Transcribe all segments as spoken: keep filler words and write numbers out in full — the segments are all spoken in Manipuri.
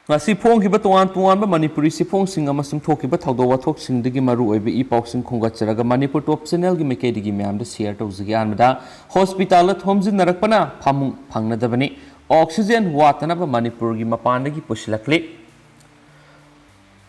ꯉꯁꯤ ꯐꯣꯡꯈꯤꯕ ꯇꯣꯉꯥꯟ ꯇꯣꯉꯥꯟꯕ ꯃꯅꯤꯄꯨꯔꯤ ꯆꯦꯐꯣꯡꯁꯤꯡ ꯑꯃꯁꯨꯡ ꯊꯣꯛꯈꯤꯕ ꯊꯧꯗꯣꯛ ꯋꯥꯊꯣꯛꯁꯤꯡꯗꯒꯤ ꯃꯔꯨ ꯑꯣꯏꯕ ꯏ ꯄꯥꯎꯁꯤꯡ ꯈꯣꯝꯒꯠꯆꯔꯒ ꯃꯅꯤꯄꯨꯔ ꯇꯣꯞ ꯆꯦꯅꯦꯜꯒꯤ ꯃꯥꯏꯀꯩꯗꯒꯤ ꯃꯌꯥꯝꯗ ꯁꯤꯌꯔ ꯇꯧꯖꯒꯦ꯫ ꯑꯍꯥꯟꯕꯗ, ꯍꯣꯁꯄꯤꯇꯥꯜꯗ ꯊꯣꯝꯖꯤꯟꯅꯔꯛꯄꯅ ꯐꯃꯨꯡ ꯐꯪꯅꯗꯕꯅꯤ꯫ ꯑꯣꯛꯁꯤꯖꯦꯟ ꯋꯥꯠꯇꯅꯕ ꯃꯅꯤꯄꯨꯔꯒꯤ ꯃꯄꯥꯟꯗꯒꯤ ꯄꯨꯁꯤꯜꯂꯛꯂꯤ꯫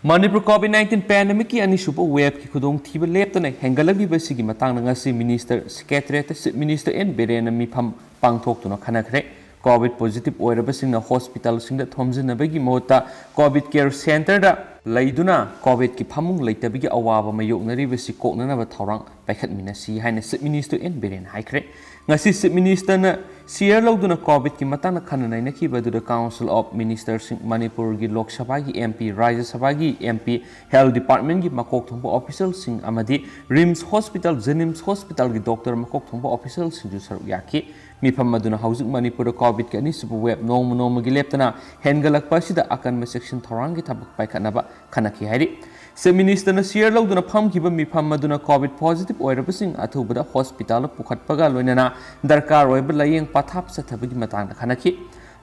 ꯃꯅꯤꯄꯨꯔ ꯀꯣꯚꯤꯗ ꯅꯥꯏꯟꯇꯤꯟ ꯄꯦꯟꯗꯦꯃꯤꯛꯀꯤ ꯑꯅꯤꯁꯨꯕ ꯋꯦꯕꯀꯤ ꯈꯨꯗꯣꯡꯊꯤꯕ ꯂꯦꯞꯇꯅ ꯍꯦꯟꯒꯠꯂꯛꯂꯤꯕꯁꯤꯒꯤ ꯃꯇꯥꯡꯗ ꯉꯁꯤ ꯃꯤꯅꯤꯁꯇꯔ ꯁꯦꯀ꯭ꯔꯦꯇꯔꯤꯌꯦꯠꯇ ꯆꯤꯐ ꯃꯤꯅꯤꯁꯇꯔ ꯑꯦꯟ ꯕꯤꯔꯦꯟꯅ ꯃꯤꯐꯝ ꯄꯥꯡꯊꯣꯛꯇꯨꯅ ꯈꯟꯅꯈ꯭ꯔꯦ꯫ ꯀꯣꯚꯤꯗ ꯄꯣꯖꯤꯇꯤꯚ ꯑꯣꯏꯔꯕꯁꯤꯡꯅ ꯍꯣꯁꯄꯤꯇꯥꯜꯁꯤꯡꯗ ꯊꯣꯝꯖꯤꯟꯅꯕꯒꯤ ꯃꯍꯨꯠꯇ ꯀꯣꯚꯤꯗ ꯀꯦꯌꯔ ꯁꯦꯟꯇꯔꯗ ꯂꯩꯗꯨꯅ ꯀꯣꯚꯤꯗꯀꯤ ꯐꯃꯨꯡ ꯂꯩꯇꯕꯒꯤ ꯑꯋꯥꯕ ꯃꯥꯌꯣꯛꯅꯔꯤꯕꯁꯤ ꯀꯣꯛꯅꯅꯕ ꯊꯧꯔꯥꯡ ꯄꯥꯏꯈꯠꯃꯤꯟꯅꯁꯤ ꯍꯥꯏꯅ ꯆꯤꯐ ꯃꯤꯅꯤꯁꯇꯔ ꯑꯦꯟ ꯕꯤꯔꯦꯟꯅ ꯍꯥꯏꯈ꯭ꯔꯦ꯫ ꯉꯁꯤ ꯆꯤꯐ ꯃꯤꯅꯤꯁꯇꯔꯅ ꯁꯤꯌꯔ ꯂꯧꯗꯨꯅ ꯀꯣꯚꯤꯗꯀꯤ ꯃꯇꯥꯡꯗ ꯈꯟꯅ ꯅꯩꯅꯈꯤꯕ ꯑꯗꯨꯗ ꯀꯥꯎꯟꯁꯤꯜ ꯑꯣꯐ ꯃꯤꯅꯤꯁꯇꯔꯁꯤꯡ, ꯃꯅꯤꯄꯨꯔꯒꯤ ꯂꯣꯛ ꯁꯚꯥꯒꯤ ꯑꯦꯝ ꯄꯤ, ꯔꯥꯖ꯭ꯌ ꯁꯚꯥꯒꯤ ꯑꯦꯝ ꯄꯤ, ꯍꯦꯜꯊ ꯗꯤꯄꯥꯔꯠꯃꯦꯟꯒꯤ ꯃꯀꯣꯛ ꯊꯣꯡꯕ ꯑꯣꯐꯤꯁꯤꯌꯦꯜꯁꯤꯡ ꯑꯃꯗꯤ ꯔꯤꯝꯁ ꯍꯣꯁꯄꯤꯇꯥꯜ, ꯖꯦꯅꯤꯝꯁ ꯍꯣꯁꯄꯤꯇꯥꯜꯒꯤ ꯗꯣꯛꯇꯔ ꯃꯀꯣꯛ ꯊꯣꯡꯕ ꯑꯣꯐꯤꯁꯤꯌꯦꯜꯁꯤꯡꯁꯨ ꯁꯔꯨꯛ ꯌꯥꯈꯤ꯫ ꯃꯤꯐꯝ ꯑꯗꯨꯅ ꯍꯧꯖꯤꯛ ꯃꯅꯤꯄꯨꯔꯗ ꯀꯣꯚꯤꯗꯀꯤ ꯑꯅꯤꯁꯨꯕ ꯋꯦꯕ ꯅꯣꯡꯃ ꯅꯣꯡꯃꯒꯤ ꯂꯦꯞꯇꯅ ꯍꯦꯟꯒꯠꯂꯛꯄ ꯑꯁꯤꯗ ꯑꯀꯟꯕ ꯆꯦꯛꯁꯤꯟ ꯊꯧꯔꯥꯡꯒꯤ ꯊꯕꯛ ꯄꯥꯏꯈꯠꯅꯕ ꯈꯟꯅꯈꯤ ꯍꯥꯏꯔꯤ꯫ ꯆꯤꯐ ꯃꯤꯅꯤꯁꯇꯔꯅ ꯁꯤꯌꯔ ꯂꯧꯗꯨꯅ ꯐꯝꯈꯤꯕ ꯃꯤꯐꯝ ꯑꯗꯨꯅ ꯀꯣꯚꯤꯗ ꯄꯣꯖꯤꯇꯤꯚ ꯑꯣꯏꯔꯕꯁꯤꯡ ꯑꯊꯨꯕꯗ ꯍꯣꯁꯄꯤꯇꯥꯜꯗ ꯄꯨꯈꯠꯄꯒ ꯂꯣꯏꯅꯅ ꯗꯔꯀꯥꯔ ꯑꯣꯏꯕ ꯂꯥꯌꯦꯡ ꯄꯊꯥꯞ ꯆꯠꯊꯕꯒꯤ ꯃꯇꯥꯡꯗ ꯈꯟꯅꯈꯤ꯫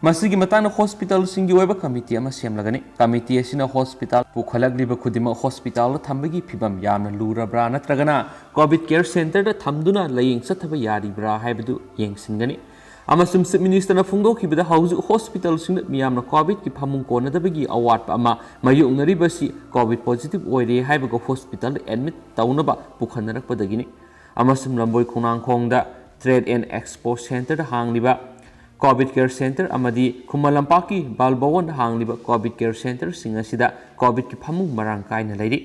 ꯃꯁꯤꯒꯤ ꯃꯇꯥꯡꯗ ꯍꯣꯁꯄꯤꯇꯥꯜꯁꯤꯡꯒꯤ ꯑꯣꯏꯕ ꯀꯃꯤꯇꯤ ꯑꯃ ꯁꯦꯝꯂꯒꯅꯤ꯫ ꯀꯃꯤꯇꯤ ꯑꯁꯤꯅ ꯍꯣꯁꯄꯤꯇꯥꯜ ꯄꯨꯈꯠꯂꯛꯂꯤꯕ ꯈꯨꯗꯤꯡꯃꯛ ꯍꯣꯁꯄꯤꯇꯥꯜꯗ ꯊꯝꯕꯒꯤ ꯐꯤꯚꯝ ꯌꯥꯝꯅ ꯂꯨꯔꯕ꯭ꯔꯥ ꯅꯠꯇ꯭ꯔꯒꯅ ꯀꯣꯚꯤꯗ ꯀꯦꯌꯔ ꯁꯦꯟꯇꯔꯗ ꯊꯝꯗꯨꯅ ꯂꯥꯌꯦꯡ ꯆꯠꯊꯕ ꯌꯥꯔꯤꯕ꯭ꯔꯥ ꯍꯥꯏꯕꯗꯨ ꯌꯦꯡꯁꯤꯟꯒꯅꯤ꯫ ꯑꯃꯁꯨꯡ ꯆꯤꯐ ꯃꯤꯅꯤꯁꯇꯔꯅ ꯐꯣꯡꯗꯣꯛꯈꯤꯕꯗ ꯍꯧꯖꯤꯛ ꯍꯣꯁꯄꯤꯇꯥꯜꯁꯤꯡꯗ ꯃꯤꯌꯥꯝꯅ ꯀꯣꯚꯤꯗꯀꯤ ꯐꯃꯨꯡ ꯀꯣꯟꯅꯗꯕꯒꯤ ꯑꯋꯥꯠꯄ ꯑꯃ ꯃꯥꯌꯣꯛꯅꯔꯤꯕꯁꯤ ꯀꯣꯚꯤꯗ ꯄꯣꯖꯤꯇꯤꯚ ꯑꯣꯏꯔꯦ ꯍꯥꯏꯕꯒ ꯍꯣꯁꯄꯤꯇꯥꯜꯗ ꯑꯦꯗꯃꯤꯠ ꯇꯧꯅꯕ ꯄꯨꯈꯠꯅꯔꯛꯄꯗꯒꯤꯅꯤ꯫ ꯑꯃꯁꯨꯡ ꯂꯝꯕꯣꯏ ꯈꯣꯡꯅꯥꯡꯈꯣꯡꯗ ꯇ꯭ꯔꯦꯗ ꯑꯦꯟꯗ ꯑꯦꯛꯁꯄꯣ ꯁꯦꯟꯇꯔꯗ ꯍꯥꯡꯂꯤꯕ ꯀꯣꯚꯤꯗ ꯀꯦꯌꯔ ꯁꯦꯟꯇꯔ ꯑꯃꯗꯤ ꯈꯨꯃꯟ ꯂꯝꯄꯥꯛꯀꯤ ꯕꯥꯜ ꯚꯋꯟꯗ ꯍꯥꯡꯂꯤꯕ ꯀꯣꯚꯤꯗ ꯀꯦꯌꯔ ꯁꯦꯟꯇꯔꯁꯤꯡ ꯑꯁꯤꯗ ꯀꯣꯚꯤꯗꯀꯤ ꯐꯃꯨꯡ ꯃꯔꯥꯡ ꯀꯥꯏꯅ ꯂꯩꯔꯤ꯫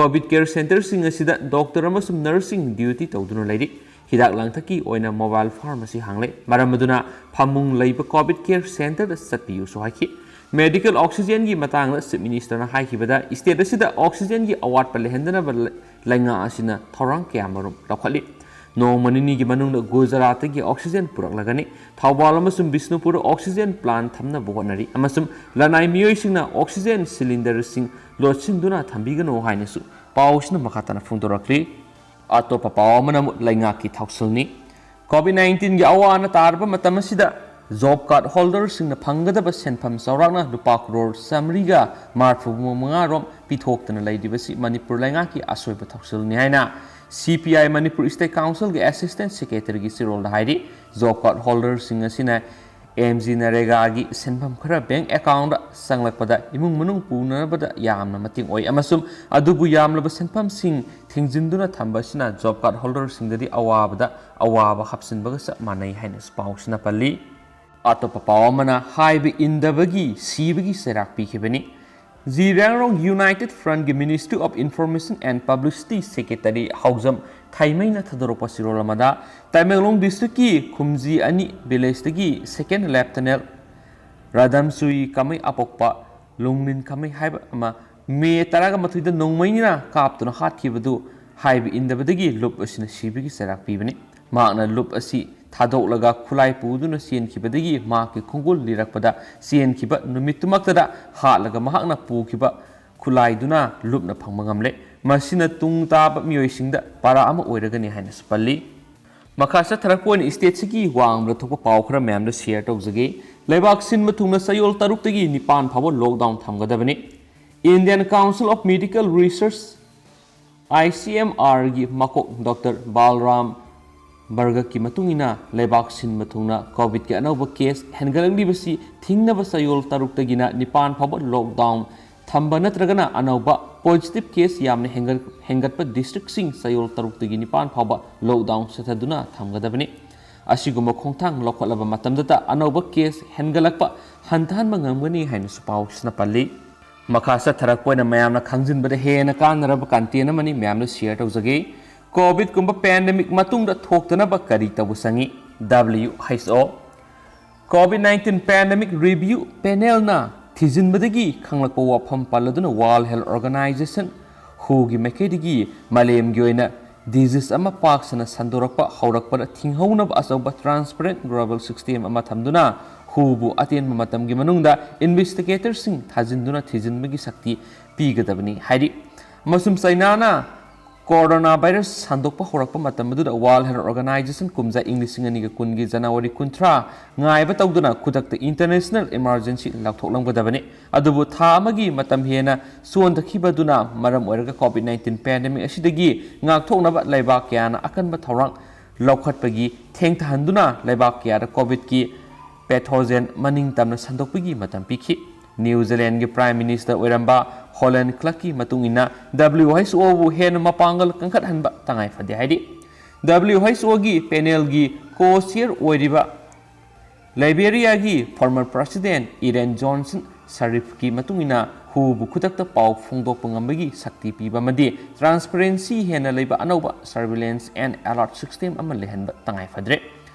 ꯀꯣꯚꯤꯗ ꯀꯦꯌꯔ ꯁꯦꯟꯇꯔꯁꯤꯡ ꯑꯁꯤꯗ ꯗꯣꯛꯇꯔ ꯑꯃꯁꯨꯡ ꯅꯔꯁꯁꯤꯡ ꯗ꯭ꯌꯨꯇꯤ ꯇꯧꯗꯨꯅ ꯂꯩꯔꯤ꯫ ꯍꯤꯗꯥꯛ ꯂꯥꯡꯊꯛꯀꯤ ꯑꯣꯏꯅ ꯃꯣꯕꯥꯏꯜ ꯐꯥꯔꯃꯥꯁꯤ ꯍꯥꯡꯂꯦ꯫ ꯃꯔꯝ ꯑꯗꯨꯅ ꯐꯃꯨꯡ ꯂꯩꯕ ꯀꯣꯚꯤꯗ ꯀꯦꯌꯔ ꯁꯦꯟꯇꯔꯗ ꯆꯠꯄꯤꯌꯨꯁꯨ ꯍꯥꯏꯈꯤ꯫ ꯃꯦꯗꯤꯀꯦꯜ ꯑꯣꯛꯁꯤꯖꯦꯟꯒꯤ ꯃꯇꯥꯡꯗ ꯆꯤꯐ ꯃꯤꯅꯤꯁꯇꯔꯅ ꯍꯥꯏꯈꯤꯕꯗ, ꯁ꯭ꯇꯦꯠ ꯑꯁꯤꯗ ꯑꯣꯛꯁꯤꯖꯦꯟꯒꯤ ꯑꯋꯥꯠꯄ ꯂꯩꯍꯟꯗꯅꯕ ꯂꯩ-, ꯂꯩꯉꯥꯛ ꯑꯁꯤꯅ ꯊꯧꯔꯥꯡ ꯀꯌꯥꯃꯔꯨꯝ ꯂꯧꯈꯠꯂꯤ꯫ ꯅꯣꯡꯃ ꯅꯤꯅꯤꯒꯤ ꯃꯅꯨꯡꯗ ꯒꯨꯖꯔꯥꯠꯇꯒꯤ ꯑꯣꯛꯁꯤꯖꯦꯟ ꯄꯨꯔꯛꯂꯒꯅꯤ꯫ ꯊꯧꯕꯥꯜ ꯑꯃꯁꯨꯡ ꯕꯤꯁꯅꯨꯄꯨꯔꯗ ꯑꯣꯛꯁꯤꯖꯦꯟ ꯄ꯭ꯂꯥꯟ ꯊꯝꯅꯕ ꯍꯣꯠꯅꯔꯤ ꯑꯃꯁꯨꯡ ꯂꯅꯥꯏ ꯃꯤꯑꯣꯏꯁꯤꯡꯅ ꯑꯣꯛꯁꯤꯖꯦꯟ ꯁꯤꯂꯤꯟꯗꯔꯁꯤꯡ ꯂꯣꯠꯁꯤꯟꯗꯨꯅ ꯊꯝꯕꯤꯒꯅꯨ ꯍꯥꯏꯅꯁꯨ ꯄꯥꯎꯁꯤꯅ ꯃꯈꯥ ꯇꯥꯅ ꯐꯣꯡꯗꯣꯔꯛꯂꯤ꯫ ꯑꯇꯣꯞꯄ ꯄꯥꯎ ꯑꯃꯅ ꯑꯃꯨꯛ ꯂꯩꯉꯥꯛꯀꯤ ꯊꯧꯁꯤꯜꯅꯤ꯫ ꯀꯣꯚꯤꯗ ꯅꯥꯏꯟꯇꯤꯟꯒꯤ ꯑꯋꯥ ꯑꯅꯥ ꯇꯥꯔꯕ ꯃꯇꯝ ꯑꯁꯤꯗ ꯖꯣꯕ ꯀꯥꯔꯗ ꯍꯣꯜꯗꯔꯁꯤꯡꯅ ꯐꯪꯒꯗꯕ ꯁꯦꯟꯐꯝ ꯆꯥꯎꯔꯥꯛꯅ ꯂꯨꯄꯥ ꯀ꯭ꯔꯣꯔ ꯆꯥꯃꯔꯤꯒ ꯃꯔꯤꯐꯨ ꯃꯉꯥ ꯔꯣꯝ ꯄꯤꯊꯣꯛꯇꯅ ꯂꯩꯔꯤꯕꯁꯤ ꯃꯅꯤꯄꯨꯔ ꯂꯩꯉꯥꯛꯀꯤ ꯑꯁꯣꯏꯕ ꯊꯧꯁꯤꯜꯅꯤ ꯍꯥꯏꯅ ꯁꯤ ꯄꯤ ꯑꯥꯏ ꯃꯅꯤꯄꯨꯔ ꯏꯁꯇꯦꯠ ꯀꯥꯎꯟꯁꯤꯜꯒꯤ ꯑꯦꯁꯤꯁꯇꯦꯟ ꯁꯦꯀ꯭ꯔꯦꯇꯔꯤꯒꯤ ꯆꯦꯔꯣꯜꯗ ꯍꯥꯏꯔꯤ꯫ ꯖꯣꯕ ꯀꯥꯔꯗ ꯍꯣꯜꯗꯔꯁꯤꯡ ꯑꯁꯤꯅ ꯑꯦꯝ ꯖꯤ ꯅꯔꯦꯒꯥꯒꯤ ꯁꯦꯟꯐꯝ ꯈꯔ ꯕꯦꯡꯛ ꯑꯦꯀꯥꯎꯟꯗ ꯆꯪꯂꯛꯄꯗ ꯏꯃꯨꯡ ꯃꯅꯨꯡ ꯄꯨꯅꯕꯗ ꯌꯥꯝꯅ ꯃꯇꯦꯡ ꯑꯣꯏ ꯑꯃꯁꯨꯡ ꯑꯗꯨꯕꯨ ꯌꯥꯝꯂꯕ ꯁꯦꯟꯐꯝꯁꯤꯡ ꯊꯤꯡꯖꯤꯟꯗꯨꯅ ꯊꯝꯕ ꯑꯁꯤꯅ ꯖꯣꯕ ꯀꯥꯔꯗ ꯍꯣꯜꯗꯔꯁꯤꯡꯗꯗꯤ ꯑꯋꯥꯕꯗ ꯑꯋꯥꯕ ꯍꯥꯞꯆꯤꯟꯕꯒ ꯆꯞ ꯃꯥꯟꯅꯩ ꯍꯥꯏꯅꯁꯨ ꯄꯥꯎꯁꯤꯅ ꯄꯜꯂꯤ꯫ ꯑꯇꯣꯞꯄ ꯄꯥꯎ ꯑꯃꯅ ꯍꯥꯏꯕ ꯏꯟꯗꯕꯒꯤ ꯁꯤꯕꯒꯤ ꯆꯩꯔꯥꯛ ꯄꯤꯈꯤꯕꯅꯤ꯫ ꯖꯤꯔꯥꯡꯔꯣꯡ ꯌꯨꯅꯥꯏꯇꯦꯗ ꯐ꯭ꯔꯟꯠꯀꯤ Ministry of Information and Publicity Secretary Haojam ꯊꯥꯏꯃꯩꯅ ꯊꯥꯗꯣꯔꯛꯄ ꯆꯦꯔꯣꯜ ꯑꯃꯗ, ꯇꯃꯦꯡꯂꯣꯡ ꯗꯤꯁꯇ꯭ꯔꯤꯛꯀꯤ ꯈꯨꯝꯖꯤ ꯑꯅꯤ ꯚꯤꯂꯦꯖꯇꯒꯤ ꯁꯦꯀꯦꯟ ꯂꯦꯐꯇꯅꯦꯟ ꯔꯥꯗꯝꯆꯨꯏ ꯀꯃꯩ ꯑꯄꯣꯛꯄ ꯂꯣꯡꯅꯤꯟ ꯀꯃꯩ ꯍꯥꯏꯕ ꯑꯃ ꯃꯦ ꯇꯔꯥꯃꯥꯊꯣꯏꯗ ꯅꯣꯡꯃꯩꯅ ꯀꯥꯞꯇꯨꯅ ꯍꯥꯠꯈꯤꯕꯗꯨ ꯍꯥꯏꯕ ꯏꯟꯗꯕꯗꯒꯤ ꯂꯨꯞ ꯑꯁꯤꯅ ꯁꯤꯕꯒꯤ ꯆꯩꯔꯥꯛ ꯄꯤꯕꯅꯤ꯫ ꯃꯍꯥꯛꯅ ꯂꯨꯞ ꯑꯁꯤ ꯊꯥꯗꯣꯛꯂꯒ ꯈꯨꯠꯂꯥꯏ ꯄꯨꯗꯨꯅ ꯆꯦꯟꯈꯤꯕꯗꯒꯤ ꯃꯍꯥꯛꯀꯤ ꯈꯣꯡꯒꯨꯜ ꯂꯤꯔꯛꯄꯗ ꯆꯦꯟꯈꯤꯕ ꯅꯨꯃꯤꯠꯇꯨꯃꯛꯇꯗ ꯍꯥꯠꯂꯒ ꯃꯍꯥꯛꯅ ꯄꯨꯈꯤꯕ ꯈꯨꯠꯂꯥꯏꯗꯨꯅ ꯂꯨꯞꯅ ꯐꯪꯕ ꯉꯝꯂꯦ꯫ ꯃꯁꯤꯅ ꯇꯨꯡ ꯇꯥꯕ ꯃꯤꯑꯣꯏꯁꯤꯡꯗ ꯄꯥꯔꯥ ꯑꯃ ꯑꯣꯏꯔꯒꯅꯤ ꯍꯥꯏꯅꯁꯨ ꯄꯜꯂꯤ꯫ ꯃꯈꯥ ꯆꯠꯊꯔꯛꯄ ꯑꯣꯏꯅ ꯏꯁꯇꯦꯠꯁꯤꯒꯤ ꯋꯥꯡꯃꯗ ꯊꯣꯛꯄ ꯄꯥꯎ ꯈꯔ ꯃꯌꯥꯝꯗ ꯁꯤꯌꯔ ꯇꯧꯖꯒꯦ꯫ ꯂꯩꯕꯥꯛ ꯁꯤꯟꯕ ꯊꯨꯡꯅ ꯆꯌꯣꯜ ꯇꯔꯨꯛꯇꯒꯤ ꯅꯤꯄꯥꯟ ꯐꯥꯎꯕ ꯂꯣꯛꯗꯥꯎꯟ ꯊꯝꯒꯗꯕꯅꯤ꯫ Indian Council of Medical Research, I C M R ꯒꯤ ꯃꯀꯣꯛ ꯗꯣꯛꯇꯔ ꯕꯥꯜꯔꯥꯝ ꯕꯔꯒꯀꯤ ꯃꯇꯨꯡ ꯏꯟꯅ, ꯂꯩꯕꯥꯛ ꯁꯤꯟꯕ ꯊꯨꯡꯅ ꯀꯣꯚꯤꯗꯀꯤ ꯑꯅꯧꯕ ꯀꯦꯁ ꯍꯦꯟꯒꯠꯂꯛꯂꯤꯕꯁꯤ ꯊꯤꯡꯅꯕ ꯆꯌꯣꯜ ꯇꯔꯨꯛꯇꯒꯤꯅ ꯅꯤꯄꯥꯟ ꯐꯥꯎꯕ ꯂꯣꯛꯗꯥꯎꯟ ꯊꯝꯕ ꯅꯠꯇ꯭ꯔꯒꯅ ꯑꯅꯧꯕ ꯄꯣꯖꯤꯇꯤꯚ ꯀꯦꯁ ꯌꯥꯝꯅ ꯍꯦꯟꯒꯠ-, ꯍꯦꯟꯒꯠꯄ ꯗꯤꯁꯇ꯭ꯔꯤꯛꯁꯤꯡ ꯆꯌꯣꯜ ꯇꯔꯨꯛꯇꯒꯤ ꯅꯤꯄꯥꯟ ꯐꯥꯎꯕ ꯂꯣꯛꯗꯥꯎꯟ ꯆꯠꯊꯗꯨꯅ ꯊꯝꯒꯗꯕꯅꯤ꯫ ꯑꯁꯤꯒꯨꯝꯕ ꯈꯣꯡꯊꯥꯡ ꯂꯧꯈꯠꯂꯕ ꯃꯇꯝꯗꯇ ꯑꯅꯧꯕ ꯀꯦꯁ ꯍꯦꯟꯒꯠꯂꯛꯄ ꯍꯟꯊꯍꯟꯕ ꯉꯝꯒꯅꯤ ꯍꯥꯏꯅꯁꯨ ꯄꯥꯎꯁꯤꯅ ꯄꯜꯂꯤ꯫ ꯃꯈꯥ ꯆꯠꯊꯔꯛꯄ ꯑꯣꯏꯅ ꯃꯌꯥꯝꯅ ꯈꯪꯖꯤꯟꯕꯗ ꯍꯦꯟꯅ ꯀꯥꯟꯅꯔꯕ ꯀꯟꯇꯦꯟ ꯑꯃꯅꯤ, ꯃꯌꯥꯝꯅ ꯁꯤꯌꯔ ꯇꯧꯖꯒꯦ꯫ ꯀꯣꯚꯤꯗꯀꯨꯝꯕ ꯄꯦꯟꯗꯦꯃꯤꯛ ꯃꯇꯨꯡꯗ ꯊꯣꯛꯇꯅꯕ ꯀꯔꯤ ꯇꯧꯕ ꯆꯪꯏ? W H O. Covid nineteen pandemic review ꯄꯦꯅꯦꯜꯅ ꯊꯤꯖꯤꯟꯕꯗꯒꯤ ꯈꯪꯂꯛꯄ ꯋꯥꯐꯝ ꯄꯜꯂꯗꯨꯅ, ꯋꯥꯔꯜꯗ ꯍꯦꯜꯊ ꯑꯣꯔꯒꯅꯥꯏꯖꯦꯁꯟ, ꯍꯨꯒꯤ ꯃꯥꯏꯀꯩꯗꯒꯤ ꯃꯥꯂꯦꯝꯒꯤ ꯑꯣꯏꯅ ꯗꯤꯖꯤꯖ ꯑꯃ ꯄꯥꯛ ꯁꯟꯅ ꯁꯟꯗꯣꯔꯛꯄ ꯍꯧꯔꯛꯄꯗ ꯊꯤꯡꯍꯧꯅꯕ ꯑꯆꯧꯕ ꯇ꯭ꯔꯥꯟꯁꯄꯔꯦꯟꯠ ꯒ꯭ꯂꯣꯕꯦꯜ ꯁꯤꯁꯇꯦꯝ ꯑꯃ ꯊꯝꯗꯨꯅ, ꯍꯨꯕꯨ ꯑꯇꯦꯟꯕ ꯃꯇꯝꯒꯤ ꯃꯅꯨꯡꯗ ꯏꯟꯚꯦꯁꯇꯤꯒꯦꯇꯔꯁꯤꯡ ꯊꯥꯖꯤꯟꯗꯨꯅ ꯊꯤꯖꯤꯟꯕꯒꯤ ꯁꯛꯇꯤ ꯄꯤꯒꯗꯕꯅꯤ ꯍꯥꯏꯔꯤ꯫ ꯑꯃꯁꯨꯡ ꯆꯩꯅꯥꯅ ꯀꯣꯔꯣꯅꯥ ꯚꯥꯏꯔꯁ ꯁꯟꯗꯣꯛꯄ ꯍꯧꯔꯛꯄ ꯃꯇꯝ ꯑꯗꯨꯗ World Health Organization ꯀꯨꯝꯖꯥ ꯏꯪ ꯂꯤꯁꯤꯡ ꯑꯅꯤꯒ ꯀꯨꯟꯒꯤ ꯖꯅꯋꯥꯔꯤ ꯀꯨꯟꯊ꯭ꯔꯥ ꯉꯥꯏꯕ ꯇꯧꯗꯨꯅ ꯈꯨꯗꯛꯇ international emergency ꯂꯥꯎꯊꯣꯛꯂꯝꯒꯗꯕꯅꯤ꯫ ꯑꯗꯨꯕꯨ ꯊꯥ ꯑꯃꯒꯤ ꯃꯇꯝ ꯍꯦꯟꯅ ꯁꯣꯟꯊꯈꯤꯕꯗꯨꯅ ꯃꯔꯝ ꯑꯣꯏꯔꯒ COVID nineteen pandemic ꯑꯁꯤꯗꯒꯤ ꯉꯥꯛꯊꯣꯛꯅꯕ ꯂꯩꯕꯥꯛ ꯀꯌꯥꯅ ꯑꯀꯟꯕ ꯊꯧꯔꯥꯡ ꯂꯧꯈꯠꯄꯒꯤ ꯊꯦꯡꯊꯍꯟꯗꯨꯅ ꯂꯩꯕꯥꯛ ꯀꯌꯥꯗ COVIDꯀꯤ pathogen ꯃꯅꯤꯡ ꯇꯝꯅ ꯁꯟꯗꯣꯛꯄꯒꯤ ꯃꯇꯝ ꯄꯤꯈꯤ꯫ ꯅ꯭ꯌꯨ ꯖꯤꯂꯦꯟꯒꯤ Prime Minister ꯑꯣꯏꯔꯝꯕ ꯍꯣꯂꯦꯟ ꯀ꯭ꯂꯛꯀꯤ ꯃꯇꯨꯡ ꯏꯟꯅ, WHOꯕꯨ ꯍꯦꯟꯅ ꯃꯄꯥꯡꯒꯜ ꯀꯟꯈꯠꯍꯟꯕ ꯇꯉꯥꯏ ꯐꯗꯦ ꯍꯥꯏꯔꯤ꯫ WHOꯒꯤ panelꯒꯤ co-chair ꯑꯣꯏꯔꯤꯕ ꯂꯥꯏꯕꯦꯔꯤꯌꯥꯒꯤ former president ꯏꯔꯦꯟ ꯖꯣꯟꯁꯟ ꯁꯔꯤꯐꯀꯤ ꯃꯇꯨꯡ ꯏꯟꯅ, WHO ꯕꯨ ꯈꯨꯗꯛꯇ ꯄꯥꯎ ꯐꯣꯡꯗꯣꯛꯄ ꯉꯝꯕꯒꯤ ꯁꯛꯇꯤ ꯄꯤꯕ ꯑꯃꯗꯤ transparency ꯍꯦꯟꯅ ꯂꯩꯕ ꯑꯅꯧꯕ surveillance and alert system ꯑꯃ ꯂꯩꯍꯟꯕ ꯇꯉꯥꯏ ꯐꯗ꯭ꯔꯦ꯫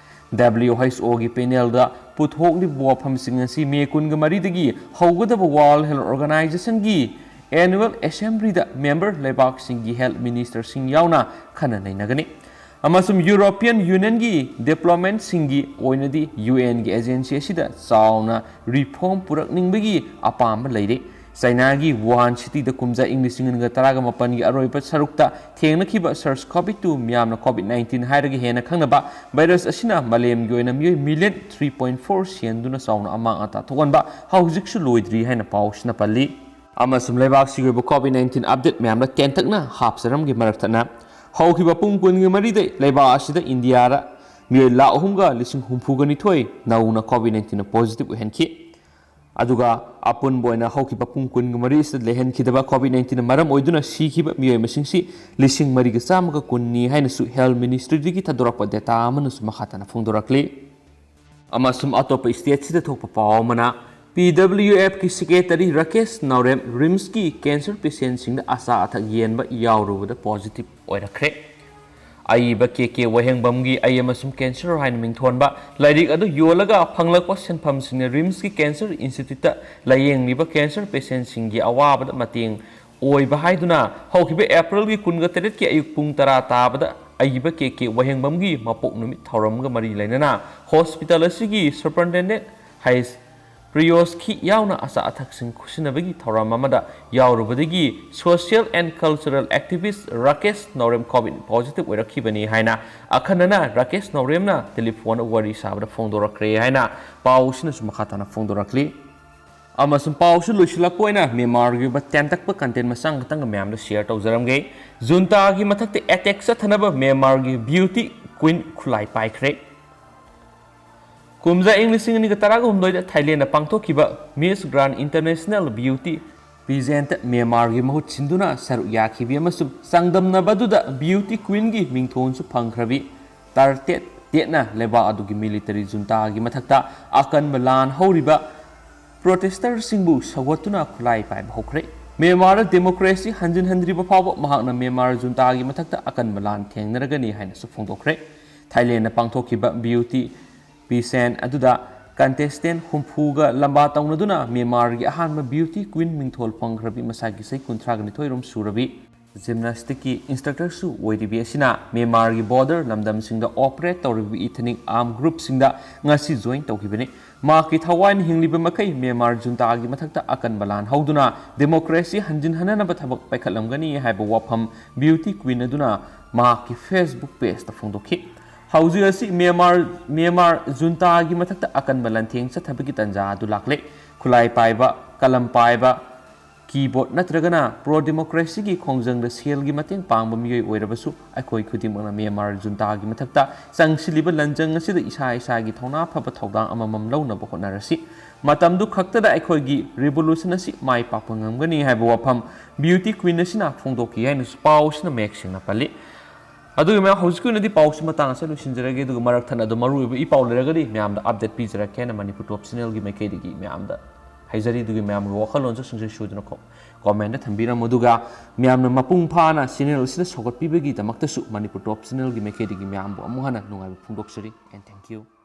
WHOꯒꯤ panelꯗ ꯄꯨꯊꯣꯛꯂꯤꯕ ꯋꯥꯐꯝꯁꯤꯡ ꯑꯁꯤ ꯃꯦ ꯀꯨꯟꯃꯔꯤꯗꯒꯤ ꯍꯧꯒꯗꯕ World Health Organizationꯒꯤ annual assemblyꯗ member ꯂꯩꯕꯥꯛꯁꯤꯡꯒꯤ health ministerꯁꯤꯡ ꯌꯥꯎꯅ ꯈꯟꯅ ꯅꯩꯅꯒꯅꯤ꯫ ꯑꯃꯁꯨꯡ European Unionꯒꯤ diplomatꯁꯤꯡꯒꯤ ꯑꯣꯏꯅꯗꯤ UNꯒꯤ agency ꯑꯁꯤꯗ ꯆꯥꯎꯅ reform ꯄꯨꯔꯛꯅꯤꯡꯕꯒꯤ ꯑꯄꯥꯝꯕ ꯂꯩꯔꯤ꯫ ꯆꯥꯏꯅꯥꯒꯤ ꯋꯨꯍꯥꯟ cityꯗ ꯀꯨꯝꯖꯥ ꯏꯪ ꯂꯤꯁꯤꯡ ꯑꯅꯤꯒ ꯇꯔꯥꯒ ꯃꯥꯄꯟꯒꯤ ꯑꯔꯣꯏꯕ ꯁꯔꯨꯛꯇ ꯊꯦꯡꯅꯈꯤꯕ SARS-CoV two, ꯃꯤꯌꯥꯝꯅ COVID nineteen ꯍꯥꯏꯔꯒ ꯍꯦꯟꯅ ꯈꯪꯅꯕ virus ꯑꯁꯤꯅ ꯃꯥꯂꯦꯝꯒꯤ ꯑꯣꯏꯅ ꯃꯤꯑꯣꯏ million three point four ꯁꯤꯍꯟꯗꯨꯅ ꯆꯥꯎꯅ ꯑꯃꯥꯡ ꯑꯇꯥ ꯊꯣꯛꯍꯟꯕ ꯍꯧꯖꯤꯛꯁꯨ ꯂꯣꯏꯗ꯭ꯔꯤ ꯍꯥꯏꯅ ꯄꯥꯎꯁꯤꯅ ꯄꯜꯂꯤ꯫ ꯑꯃꯁꯨꯡ ꯂꯩꯕꯥꯛꯁꯤꯒꯤ ꯑꯣꯏꯕ COVID nineteen update ꯃꯌꯥꯝꯗ ꯇꯦꯟꯇꯛꯅ ꯍꯥꯞꯆꯔꯝꯒꯦ꯫ ꯃꯔꯛ ꯊꯠꯅ, ꯍꯧꯈꯤꯕ ꯄꯨꯡ ꯀꯨꯟꯒ ꯃꯔꯤꯗ ꯂꯩꯕꯥꯛ ꯑꯁꯤꯗ ꯏꯟꯗꯤꯌꯥꯗ ꯃꯤꯑꯣꯏ ꯂꯥꯈ ꯑꯍꯨꯝꯒ ꯂꯤꯁꯤꯡ ꯍꯨꯝꯐꯨꯒ ꯅꯤꯊꯣꯏ ꯅꯧꯅ COVID nineteen positive ꯑꯣꯏꯍꯟꯈꯤ꯫ ꯑꯗꯨꯒ ꯑꯄꯨꯟꯕ ꯑꯣꯏꯅ ꯍꯧꯈꯤꯕ ꯄꯨꯡ ꯀꯨꯟꯒ ꯃꯔꯤ ꯑꯁꯤꯗ ꯂꯩꯍꯟꯈꯤꯗꯕ COVID nineteen ꯃꯔꯝ ꯑꯣꯏꯗꯨꯅ ꯁꯤꯈꯤꯕ ꯃꯤꯑꯣꯏ ꯃꯁꯤꯡꯁꯤ ꯂꯤꯁꯤꯡ ꯃꯔꯤꯒ ꯆꯥꯝꯃꯒ ꯀꯨꯟꯅꯤ ꯍꯥꯏꯅꯁꯨ Health Ministryꯗꯒꯤ ꯊꯥꯗꯣꯔꯛꯄ data ꯑꯃꯅꯁꯨ ꯃꯈꯥ ꯇꯥꯅ ꯐꯣꯡꯗꯣꯔꯛꯂꯤ꯫ ꯑꯃꯁꯨꯡ ꯑꯇꯣꯞꯄ stateꯁꯤꯗ ꯊꯣꯛꯄ ꯄꯥꯎ ꯑꯃꯅ, PWFꯀꯤ secretary ꯔꯥꯀꯦꯁ ꯅꯥꯎꯔꯦꯝ RIMSꯀꯤ cancer patientꯁꯤꯡꯗ ꯑꯆꯥ ꯑꯊꯛ ꯌꯦꯟꯕ ꯌꯥꯎꯔꯨꯕꯗ positive ꯑꯣꯏꯔꯛꯈ꯭ꯔꯦ꯫ ꯑꯏꯕ ꯀꯦ ꯀꯦ ꯋꯥꯍꯦꯡꯕꯝꯒꯤ ꯑꯩ ꯑꯃꯁꯨꯡ cancer ꯍꯥꯏꯅ ꯃꯤꯡꯊꯣꯟꯕ ꯂꯥꯏꯔꯤꯛ ꯑꯗꯨ ꯌꯣꯜꯂꯒ ꯐꯪꯂꯛꯄ ꯁꯦꯟꯐꯝꯁꯤꯡꯅ RIMSꯀꯤ cancer instituteꯇ ꯂꯥꯌꯦꯡꯂꯤꯕ cancer patientꯁꯤꯡꯒꯤ ꯑꯋꯥꯕꯗ ꯃꯇꯦꯡ ꯑꯣꯏꯕ ꯍꯥꯏꯗꯨꯅ ꯍꯧꯈꯤꯕ Aprilꯒꯤ ꯀꯨꯟꯒ ꯇꯔꯦꯠꯀꯤ ꯑꯌꯨꯛ ꯄꯨꯡ ꯇꯔꯥ ꯇꯥꯕꯗ ꯑꯏꯕ ꯀꯦ ꯀꯦ ꯋꯥꯍꯦꯡꯕꯝꯒꯤ ꯃꯄꯣꯛ ꯅꯨꯃꯤꯠ ꯊꯧꯔꯝꯒ ꯃꯔꯤ ꯂꯩꯅꯅ hospital ꯑꯁꯤꯒꯤ superintendent ꯍꯩꯁ ꯄ꯭ꯔꯤꯌꯣꯁꯈꯤ ꯌꯥꯎꯅ ꯑꯆꯥ ꯑꯊꯛꯁꯤꯡ ꯈꯨꯠꯁꯤꯟꯅꯕꯒꯤ ꯊꯧꯔꯝ ꯑꯃꯗ ꯌꯥꯎꯔꯨꯕꯗꯒꯤ social and cultural activist Rakesh Naorem COVID positive ꯑꯣꯏꯔꯛꯈꯤꯕꯅꯤ ꯍꯥꯏꯅ ꯑꯈꯟꯅꯅ ꯔꯥꯀꯦꯁ ꯅꯥꯎꯔꯦꯝꯅ ꯇꯦꯂꯤꯐꯣꯟ ꯋꯥꯔꯤ ꯁꯥꯕꯗ ꯐꯣꯡꯗꯣꯔꯛꯈ꯭ꯔꯦ ꯍꯥꯏꯅ ꯄꯥꯎ ꯑꯁꯤꯅꯁꯨ ꯃꯈꯥ ꯇꯥꯅ ꯐꯣꯡꯗꯣꯔꯛꯂꯤ꯫ ꯑꯃꯁꯨꯡ ꯄꯥꯎꯁꯨ ꯂꯣꯏꯁꯤꯜꯂꯛꯄ ꯑꯣꯏꯅ ꯃ꯭ꯌꯥꯟꯃꯥꯔꯒꯤ ꯑꯣꯏꯕ ꯇꯦꯟꯇꯛꯄ content ꯃꯆꯥ ꯈꯛꯇꯪꯒ ꯃꯌꯥꯝꯗ share ꯇꯧꯖꯔꯝꯒꯦ꯫ ꯖꯨꯟꯇꯥꯒꯤ ꯃꯊꯛꯇ attack ꯆꯠꯊꯅꯕ ꯃ꯭ꯌꯥꯟꯃꯥꯔꯒꯤ beauty queen ꯈꯨꯠꯂꯥꯏ ꯄꯥꯏꯈ꯭ꯔꯦ꯫ ꯀꯨꯝꯖꯥ ꯏꯪ ꯂꯤꯁꯤꯡ ꯑꯅꯤꯒ ꯇꯔꯥꯒ ꯍꯨꯝꯗꯣꯏꯗ ꯊꯥꯏꯂꯦꯟꯗ ꯄꯥꯡꯊꯣꯛꯈꯤꯕ Miss Grand International Beauty pageant ꯃ꯭ꯌꯥꯟꯃꯥꯔꯒꯤ ꯃꯍꯨꯠ ꯁꯤꯟꯗꯨꯅ ꯁꯔꯨꯛ ꯌꯥꯈꯤꯕꯤ ꯑꯃꯁꯨꯡ ꯆꯥꯡꯗꯝꯅꯕ ꯑꯗꯨꯗ beauty queenꯒꯤ ꯃꯤꯡꯊꯣꯟꯁꯨ ꯐꯪꯈ꯭ꯔꯕꯤ ꯇꯔꯇꯦꯠ ꯇꯦꯠꯅ ꯂꯩꯕꯥꯛ ꯑꯗꯨꯒꯤ military ꯖꯨꯟꯇꯥꯒꯤ ꯃꯊꯛꯇ ꯑꯀꯟꯕ ꯂꯥꯟ ꯍꯧꯔꯤꯕ protesterꯁꯤꯡꯕꯨ ꯁꯧꯒꯠꯇꯨꯅ ꯈꯨꯠꯂꯥꯏ ꯄꯥꯏꯕ ꯍꯧꯈ꯭ꯔꯦ꯫ ꯃ꯭ꯌꯥꯟꯃꯥꯔꯗ democracy ꯍꯟꯖꯤꯟꯍꯟꯗ꯭ꯔꯤꯕ ꯐꯥꯎꯕ ꯃꯍꯥꯛꯅ ꯃ꯭ꯌꯥꯟꯃꯥꯔ ꯖꯨꯟꯇꯥꯒꯤ ꯃꯊꯛꯇ ꯑꯀꯟꯕ ꯂꯥꯟ ꯊꯦꯡꯅꯔꯒꯅꯤ ꯍꯥꯏꯅꯁꯨ ꯐꯣꯡꯗꯣꯛꯈ꯭ꯔꯦ꯫ ꯊꯥꯏꯂꯦꯟꯗ ꯄꯥꯡꯊꯣꯛꯈꯤꯕ beauty pageant ꯑꯗꯨꯗ contestant ꯍꯨꯝꯐꯨꯒ ꯂꯝꯕꯥ ꯇꯧꯅꯗꯨꯅ ꯃ꯭ꯌꯥꯟꯃꯥꯔꯒꯤ ꯑꯍꯥꯟꯕ beauty queen ꯃꯤꯡꯊꯣꯜ ꯐꯪꯈ꯭ꯔꯕꯤ ꯃꯁꯥꯒꯤ ꯆꯍꯤ ꯀꯨꯟꯊ꯭ꯔꯥꯒ ꯅꯤꯊꯣꯏꯔꯣꯝ ꯁꯨꯔꯕꯤ gymnasticꯀꯤ instructorꯁꯨ ꯑꯣꯏꯔꯤꯕꯤ ꯑꯁꯤꯅ ꯃ꯭ꯌꯥꯟꯃꯥꯔꯒꯤ border ꯂꯝꯗꯝꯁꯤꯡꯗ operate ꯇꯧꯔꯤꯕ ethnic armed groupꯁꯤꯡꯗ ꯉꯁꯤ join ꯇꯧꯈꯤꯕꯅꯤ꯫ ꯃꯍꯥꯛꯀꯤ ꯊꯋꯥꯏꯅ ꯍꯤꯡꯂꯤꯕ ꯃꯈꯩ ꯃ꯭ꯌꯥꯟꯃꯥꯔ ꯖꯨꯟꯇꯥꯒꯤ ꯃꯊꯛꯇ ꯑꯀꯟꯕ ꯂꯥꯟ ꯍꯧꯗꯨꯅ democracy ꯍꯟꯖꯤꯟꯍꯟꯅꯅꯕ ꯊꯕꯛ ꯄꯥꯏꯈꯠꯂꯝꯒꯅꯤ ꯍꯥꯏꯕ ꯋꯥꯐꯝ beauty queen ꯑꯗꯨꯅ ꯃꯍꯥꯛꯀꯤ Facebook pageꯇ ꯐꯣꯡꯗꯣꯛꯈꯤ꯫ ꯍꯧꯖꯤꯛ ꯑꯁꯤ ꯃ꯭ꯌꯥꯟꯃꯥꯔ, ꯃ꯭ꯌꯥꯟꯃꯥꯔ ꯖꯨꯟꯇꯥꯒꯤ ꯃꯊꯛꯇ ꯑꯀꯟꯕ ꯂꯥꯟꯊꯦꯡ ꯆꯠꯊꯕꯒꯤ ꯇꯥꯟꯖꯥ ꯑꯗꯨ ꯂꯥꯛꯂꯦ꯫ ꯈꯨꯠꯂꯥꯏ ꯄꯥꯏꯕ, ꯀꯂꯝ ꯄꯥꯏꯕ, keyboard ꯅꯠꯇ꯭ꯔꯒꯅ pro democracyꯒꯤ ꯈꯣꯡꯖꯪꯗ ꯁꯦꯜꯒꯤ ꯃꯇꯦꯡ ꯄꯥꯡꯕ ꯃꯤꯑꯣꯏ ꯑꯣꯏꯔꯕꯁꯨ ꯑꯩꯈꯣꯏ ꯈꯨꯗꯤꯡꯃꯛꯅ ꯃ꯭ꯌꯥꯟꯃꯥꯔ ꯖꯨꯟꯇꯥꯒꯤ ꯃꯊꯛꯇ ꯆꯪꯁꯤꯜꯂꯤꯕ ꯂꯥꯟꯖꯪ ꯑꯁꯤꯗ ꯏꯁꯥ ꯏꯁꯥꯒꯤ ꯊꯧꯅꯥ ꯐꯕ ꯊꯧꯗꯥꯡ ꯑꯃꯃꯝ ꯂꯧꯅꯕ ꯍꯣꯠꯅꯔꯁꯤ꯫ ꯃꯇꯝꯗꯨ ꯈꯛꯇꯗ ꯑꯩꯈꯣꯏꯒꯤ revolution ꯑꯁꯤ ꯃꯥꯏ ꯄꯥꯛꯄ ꯉꯝꯒꯅꯤ ꯍꯥꯏꯕ ꯋꯥꯐꯝ beauty queen ꯑꯁꯤꯅ ꯐꯣꯡꯗꯣꯛꯈꯤ ꯍꯥꯏꯅꯁꯨ ꯄꯥꯎ ꯑꯁꯤꯅ ꯃꯌꯦꯛ ꯁꯦꯡꯅ ꯄꯜꯂꯤ꯫ ꯑꯗꯨꯒ ꯃꯌꯥꯝ, ꯍꯧꯖꯤꯛꯀꯤ ꯑꯣꯏꯅꯗꯤ ꯄꯥꯎꯁꯤ ꯃꯇꯥꯡ ꯑꯁꯤꯗ ꯂꯣꯏꯁꯤꯟꯖꯔꯒꯦ, ꯑꯗꯨꯒ ꯃꯔꯛ ꯊꯠꯅ ꯑꯗꯨꯝ ꯃꯔꯨꯑꯣꯏꯕ ꯏ ꯄꯥꯎ ꯂꯩꯔꯒꯗꯤ ꯃꯌꯥꯝꯗ update ꯄꯤꯖꯔꯛꯀꯦ ꯍꯥꯏꯅ ꯃꯅꯤꯄꯨꯔ ꯇꯣꯞ ꯆꯦꯅꯦꯜꯒꯤ ꯃꯥꯏꯀꯩꯗꯒꯤ ꯃꯌꯥꯝꯗ ꯍꯥꯏꯖꯔꯤ꯫ ꯑꯗꯨꯒꯤ ꯃꯌꯥꯝꯒꯤ ꯋꯥꯈꯜꯂꯣꯟꯁꯨ ꯁꯨꯡꯁꯣꯏ ꯁꯣꯏꯗꯅ ꯀꯣ-, comment ꯊꯝꯕꯤꯔꯝꯃꯨ꯫ ꯑꯗꯨꯒ ꯃꯌꯥꯝꯅ ꯃꯄꯨꯡ ꯐꯥꯅ ꯆꯦꯅꯦꯜ ꯑꯁꯤꯗ ꯁꯧꯒꯠꯄꯤꯕꯒꯤꯗꯃꯛꯇꯁꯨ ꯃꯅꯤꯄꯨꯔ ꯇꯣꯞ ꯆꯦꯅꯦꯜꯒꯤ ꯃꯥꯏꯀꯩꯗꯒꯤ ꯃꯌꯥꯝꯕꯨ ꯑꯃꯨꯛ ꯍꯟꯅ ꯅꯨꯡꯉꯥꯏꯕ ꯐꯣꯡꯗꯣꯛꯆꯔꯤ꯫ And thank you.